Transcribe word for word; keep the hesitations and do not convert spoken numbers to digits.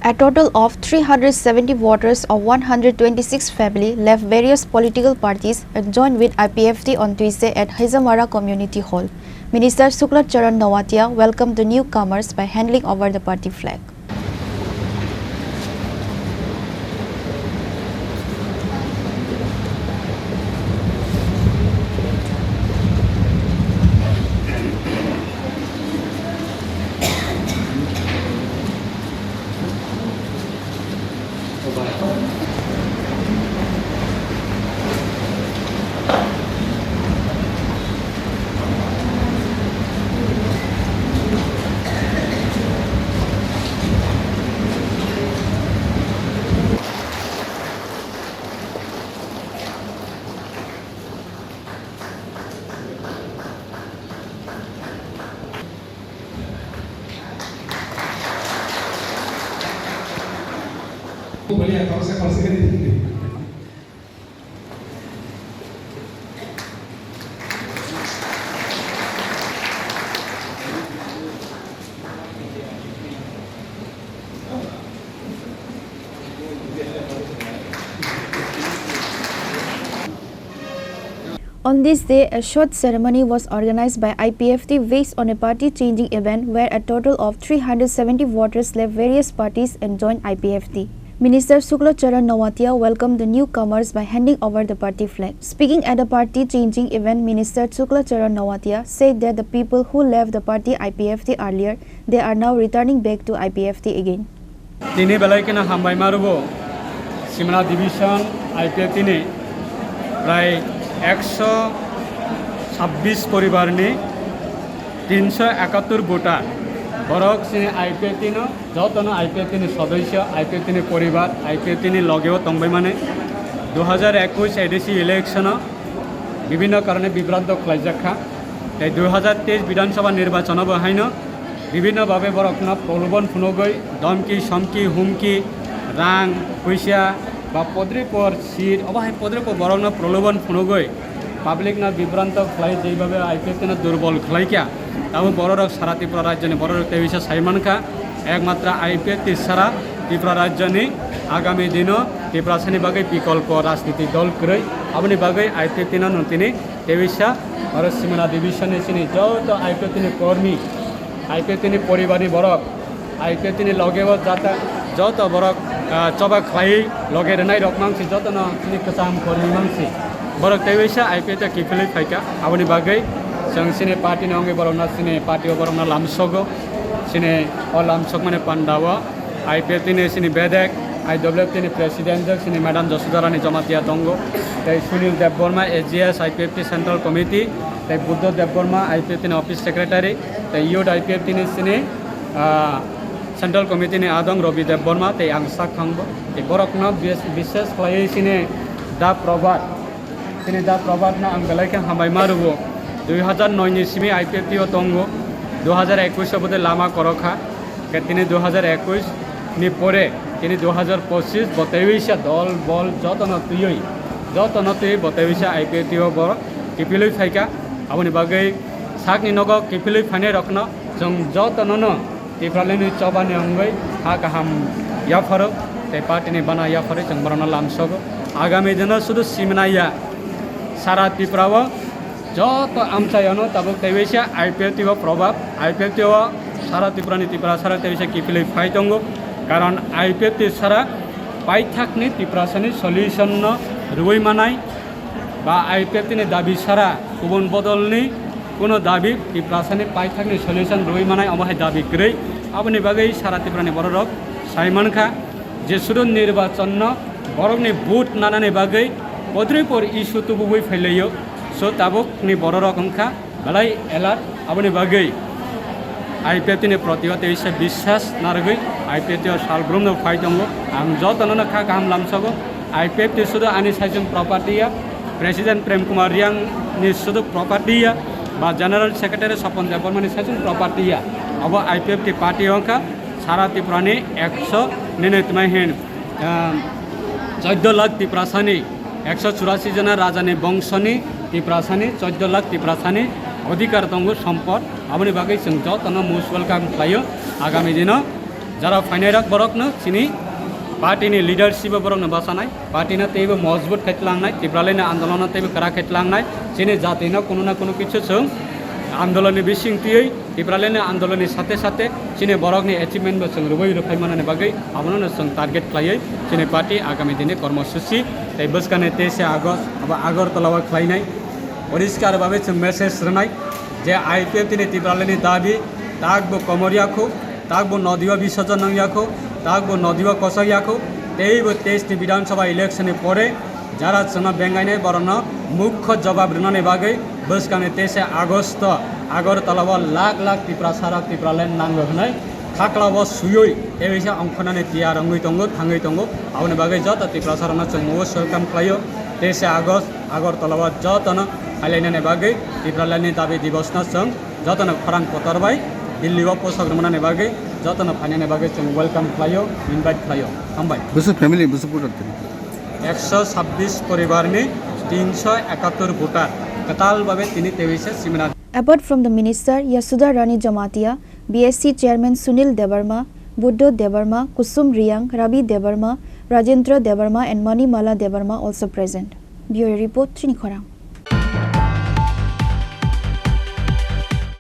A total of three hundred seventy voters of one hundred twenty-six family left various political parties and joined with I P F T on Tuesday at Hajamara Community Hall. Minister Shukla Charan Noatia welcomed the newcomers by handing over the party flag. On this day, a short ceremony was organized by I P F T based on a party changing event where a total of three hundred seventy voters left various parties and joined I P F T. Minister Shukla Charan Noatia welcomed the newcomers by handing over the party flag. Speaking at the party changing event, Minister Shukla Charan Noatia said that the people who left the party I P F T earlier, they are now returning back to I P F T again. Tini belai kheno hambai marubo Simna Division I P F T ni prai ekso sabbish poribar ni tinsho ekattor voter, borok chini I P F T no, jotono I P F T ni sodosyo, I P F T ni poribar, I P F T ni logeo tongbai mani. Dui hajar ekush A D C election o bibhinno karone bibranto khlaijak kha. Tei dui hajar teis Bidhan Sabha nirbachon o bo haino bibhinno bhabe borokno prolobhon phunugwi, domki, somki, humki, rang, puisa ba podripor seat, obo hai podripor borokno prolobhon phunugwi public no bibranto khlai, jeibabe I P F T no durbol khlai kha, abo bororok sara Tripura rajyoni bororok tei bisa sai mankha, ekmatra I P F T sara Tripura rajyoni agami dino Tiprasani bagwi bikolpo rajniti dol kwrwi, aboni bagwi I P F T no nwng tini tei bisa oro Simna Division ni chini joto I P F T ni kormi, I P F T ni poribar ni borok, I P F T ni loge o jata joto borok, ah, choba khlai loge rwnai rok mangsi jotono chini kwcham kormi mangsi. Borok tei bisa I P F T kiphilwi phaikha, aboni bagwi chwng chini party ni wngwi borokno chini party o borokno lamsogo, chini o lamsokmani panda o I P F T ni chini bedek, I W F T ni president jok chini Madam Josodharani Jamatia tongo, tei Sunil Debbarma A G S I P F T Central Committee, tei Buddha Debbarma I P F T ni office secretary, tei youth I P F T ni chini, ah, Central Committee ni adong Robi Debbarma, tei ang sak thangbo, tei borokno bis-, bishes khlaiwi chini Da Prabhat, Tini Da Prabhat no ang belai khe hambai ma rwo. Dui hajar noi ni simi I P F T o tongo, dui hajar ekush o bwdai lama korok kha. Khe tini dui hajar ekush ni pore tini dui hajar pochish bo tei bisa dol bol jotono twiwi, jotono twiwi bo tei bisa I P F T o bo kiphilwi phaikha. Aboni bagwi sakni nogo kiphilwi phainai rokno chwng jotono no Tipraland ni choba ni wngwi ha kaham yapharo tei party ni bana yapharwi chwng borokno lamsogo. Agami dino sudu simna ya sara Tripura o joto amchai ano tabuk tei waisa I P F T o probab, I P F T o sara Tripura ni Tripura sara tei waisa kiphilwi phai tongo. Karon I P F T sara paithak ni Tiprasa ni solution no rwui manai. Ba I P F T ni dabi sara kubun bodol ni kuno dabi Tiprasa ni paithak ni solution rwui manai, omo hai dabi kwrwi. Aboni bagwi sara Tripura ni borok rok sai mankha je sudu nirbachon no borok ni vote nanani bagwi podripor issue tubugwi phailaio. So tabuk ni borok rok wngkha belai alert, aboni bagwi I P F T ni proti o tei se biswas narwgwi I P F T o salbrum no phai tongo. Ang jotono no kha kaham lamsogo. I P F T sudu ani saichung property ya, President Prem Kumar Riang ni sudu property ya, ba General Secretary Sopon Debbarma ni saichung property ya. Abo I P F T party wngkha sara Tripura ni ekso nini tmai hin, ah, chauddho lakh Tiprasa ni ekso churasi jona raja ni bongso ni Tiprasa ni chauddho lakh Tiprasa ni odhikar tongo, sompot. Aboni bagwi chwng jotono most welcome khlaio. Agami dino Jara phainai rok borok no chini party ni leadership o borok no bachanai, party no teibo mojbut khai tlangnai, Tipraland ni andolon no teibo kwrak khai tlangnai, chini jati no kunu na kunu kichu chwng andolon ni bising twiwi Tipraland ni andolon ni sate sate chini borok ni achievement bo chwng rwui rwphai manani bagwi abono no chwng target khlaiwi chini party agami dini kormosuchi tei bwskang ni teise August abo Agartala o khlainai. Poriskar babe chwng message rwnai je I P F T ni Tipraland ni dabi tak bo komor yakho, tak bo nodiwa bisorjon nang yakho, tak bo nodiwa kochak yakho, teibo teis ni Bidhan Sabha election ni pore jara chwngno bengainai borokno mukho jobab rwnani bagwi bwskangni teise August o Agartala o lakh lakh Tiprasa rok Tipraland nango hwnwi khaklao swiwi teisa ongkhornani tiyar wngwi tongo, thangwi tongo. Aboni bagwi joto Tiprasa rokno chwng mugo welcome khlaio. Teise August Agartala o jotono phailainani bagwi Tipraland ni dabi divos no chwng jotono khorang kotor bai Delhi o posak rwmani bagwi jotono phainani bagwi chwng welcome khlaio, invite khlaio. Hambai. Bwswk family, bwswk voter tini? Ekso sabbish poribar ni tinsho ekattor voter kwtal babe tini teisa seminar. Apart from the minister Yashoda Rani Jamatia, B S C chairman Sunil Debbarma, Buddho Debbarma, Kusum Riang, Rabi Debbarma, Rajendra Debbarma and Manimala Debbarma also present. Bureau report, Chini Khorang.